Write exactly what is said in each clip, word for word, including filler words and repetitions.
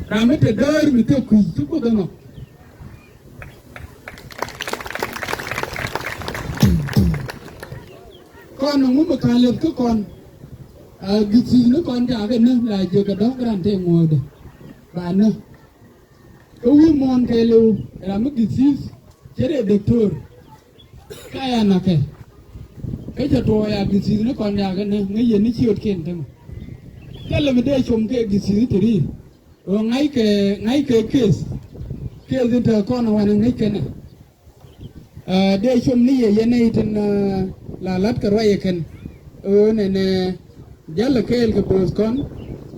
Ram mi te däär mi te kui̱ ti Kuoth ɛnɔ. Kɔn ɛŋu mi ka̱n lɛth kä kɔn? A, disease ni kɔn ca kɛ nä la jiök kɛ dɔ̱k ran te ŋuɔ̱ɔ̱dɛ. Ba nä. Kä wi̱i̱ muɔ̱ɔ̱n kɛɛliw ram mi disease cɛ dee doctor. Ka ya nakɛ. Kä cɛ tuɔɔk ya disease ni kɔn ya kɛ nä ŋäc yɛn ni ciötkiɛn te mɔ. Thilɛ mi dee com kɛ disease ti ri. Ɣöö ŋa̱ckɛ, ŋa̱ckɛ case. Case in te kɔn wanɛ ŋäc kɛnɛ. Ɛ, dee com ni yɛ yɛn nɛy tin, ɛ, la la̱t kɛ ruac ɛ kɛn. Ɣöö nɛnɛ jalɛ kɛɛl kɛ bööth kɔn.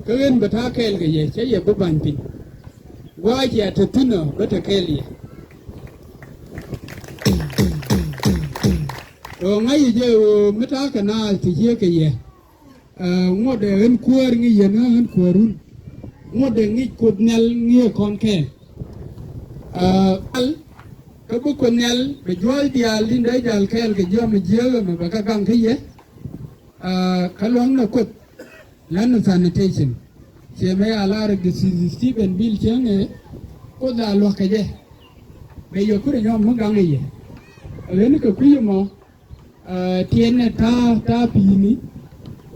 Kä ɣän bɛ ta̱a̱ kɛɛl kɛ yɛ cä yɛ bi ba̱ny piny. Gua̱a̱c yɛ te thi̱n ɔ bä te kɛɛl yɛ. Ɣöö ŋa̱c yɛ jɛ ɣöö mi ta̱a̱ kɛ naath te ciek kɛ yɛ. Ɛ, ŋuɔ̱tdɛ ɣän kuäär ŋi̱i̱c yɛn ɣän kuäärun. Ŋuɔ̱tdɛ ŋi̱i̱c Kuoth Nhial ŋi̱i̱c kɔn kɛɛl. Ɛ, al kä bi Kuoth Nhial bɛ juɔ̱ɔ̱c diaal tin dee jal kɛɛl kɛ jiɔam jiääk ɛmɛ bɛ kɛ gaŋ kä yɛ. Ɛ, kä lua̱ŋ nɛ Kuoth la̱t ni sanitation. Ciɛ mɛ ya lar disease Stephen Bill cieŋ ɛ Kuoth a luäk kɛ jɛ. Bɛ yɛ kurɛ nyɔm mi gaŋ ɛ yɛ. Ɛ ɣän kɛ kui̱ mɔ. Ɛ, tiɛnɛ ta̱a̱, ta̱a̱ pi̱i̱ni.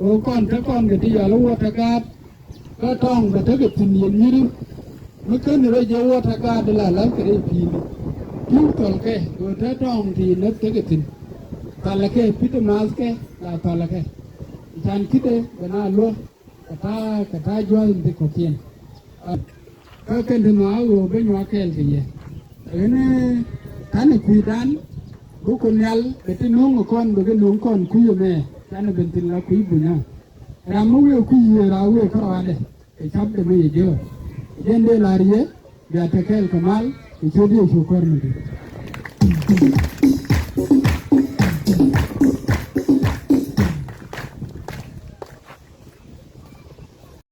Ɣöö kɔn te kɔn kɛ ti yɔl i̱ water guard. Kä tɔ̱ɔ̱ŋ bɛ tekɛ thi̱n yɛn nyiri. Mi ken rɔ jɛ water guard la la̱th kɛ rɛy pi̱i̱ni. Pi̱i̱ thɔlkɛ ɣöö te tɔ̱ɔ̱ŋ ti yɛn näk tekɛ thi̱n. Thɔlkɛ pi̱t mathkɛ la thɔlkɛ. Can ki̱dɛ bɛ na luɔ̱k. Kɛ ta̱a̱, kɛ ta̱a̱ jua̱th in ti kɔ̱kiɛn. Kä kɛn ti nhɔaak ɣöö ben nyuak kɛɛl kɛ yɛ. Ɣän, ɛ, ta̱nɛ kui̱dan, bi Kuoth Nhial, bɛ ti no̱o̱ŋ kɔn, bɛ kɛ no̱o̱ŋ kɔn kui̱ ɛmɛ, canɛ ben thi̱n la kui̱ bunyä. Ram mi wëë kui̱ yiëë, ram wëë kärɔadɛ, kɛ cap dɛ mi yɛ jiök. Jɛn dee la̱r yɛ, bia te kɛɛl kɛ mal, kɛ ciöt Yecu Kuäär mi di̱i̱t.